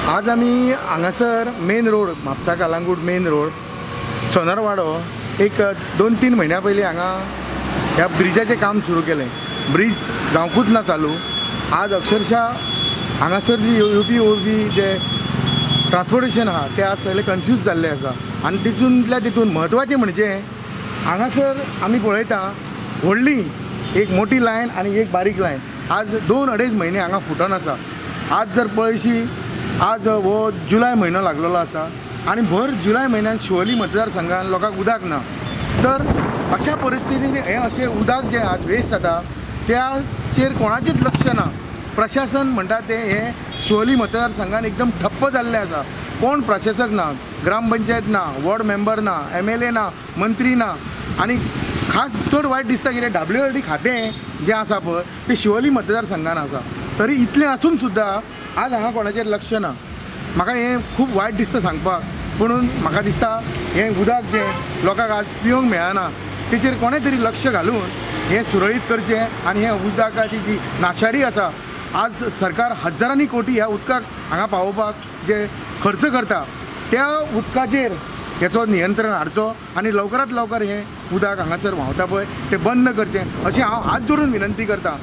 आज आमी हांगासर main road, Mapusa Calangute main road, Sonarwado, एक 2-3 म्हयन्या पयलीं हांगा ह्या ब्रिजाचें काम सुरू केलें. ब्रीज जावंकूच ना चालू. आज अक्षरशः हांगासर जी येवपी वचपी जे ट्रान्सपोर्टेशन आहा ते आज सगळे कन्फ्यूज जाल्ले आसा. आनी तितूंतल्या तितून म्हत्वाचें म्हणजे हांगासर आमी पळयता व्हडली एक मोठी लायन आनी एक बारीक लायन आज 2-2.5 म्हयने हांगा फुटोन आसा. आज जर पळयशी, आज हो जुलय म्हयनो लागलेलो आसा आनी भर जुलय म्हयन्यान शिवोली मतदारसंघान लोकांक उदक ना. तर अशा परिस्थितीन हें अशें उदक जें आज वेस्ट जाता त्याचेर कोणाचेंच लक्ष ना. प्रशासन म्हणटा तें हें शिवोली मतदारसंघान एकदम ठप्प जाल्लें आसा. कोण प्रशासक ना, ग्रामपंचायत ना, वॉर्ड मेंबर ना, MLA ना, मंत्री ना. आनी खास चड वायट दिसता कितें, WRD खातें जें आसा पळय तें शिवोली मतदारसंघान आसा. तरी इतलें आसून सुद्दां आज हांगा कोणाचेर लक्ष ना. म्हाका हें खूब वायट दिसता सांगपाक, पुणून म्हाका दिसता हें उदक जें लोकांक आज पिवंक मेळना तेचेर कोणें तरी लक्ष घालून हें सुरळीत करचें. आनी हें उदकाची जी नाशाडी आसा, आज सरकार हजारांनी कोटी ह्या उदकाक हांगा पावोवपाक जे खर्च करता त्या उदकाचेर हेचो नियंत्रण हाडचो आनी लवकरात लवकर हें उदक हांगासर व्हांवता पळय तें बंद करचें अशें हांव हात जोडून विनंती करता.